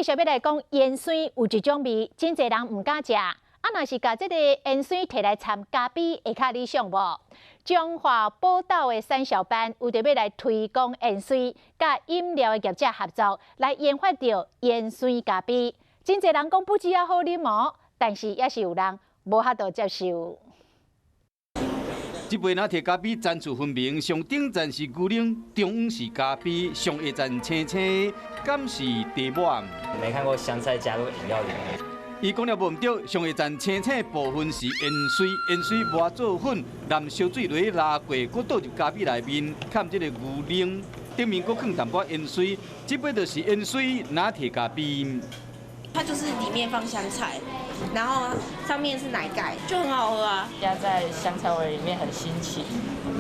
繼續欲來講芫荽有一種味，真濟人毋敢食。啊，若是共這个芫荽提來摻咖啡，會較理想無？彰化寶斗的產銷班為著欲來推廣芫荽，佮飲料的業者合作，來研發著芫荽咖啡。真濟人講不只仔好啉哦，但是也是有人無法度接受。這杯拿鐵咖啡層次分明，上頂層是牛奶，中央是咖啡，上下層青青，敢是茶抹？沒看過香菜加入飲料裡面。伊講了無毋對，上下層青青部分是芫荽，芫荽磨做粉，淋燒水落去拉過，閣倒入咖啡內面，摻這個牛奶，頂面閣放淡薄芫荽，這杯就是芫荽拿鐵咖啡。它就是裡面放香菜，然後上面是奶蓋，就很好喝啊。加在香菜味裡面很新奇，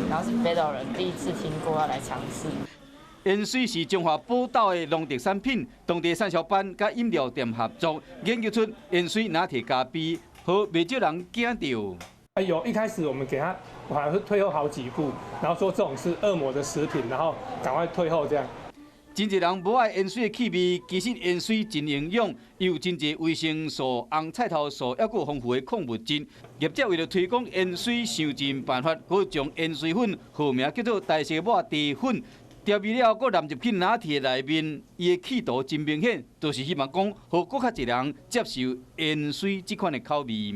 然後是北斗人第一次聽過，要來嘗試。芫荽是彰化寶斗的農特產品，當地產銷班佮飲料店合作，研究出芫荽拿鐵咖啡，予袂少人驚著。哎有，一開始我們給他，我還會退後好幾步，然後說這種是惡魔的食品，然後趕快退後這樣。真濟人無愛芫荽的氣味，其實芫荽真營養，有真濟維生素、紅菜頭素，抑閣有豐富的礦物質。業者為了推廣芫荽，想盡辦法，閣將芫荽粉號名叫做台式抹茶粉，調味了閣淋入去拿鐵內面，伊的企圖真明顯，就是希望講，予閣較濟人接受芫荽這款的口味。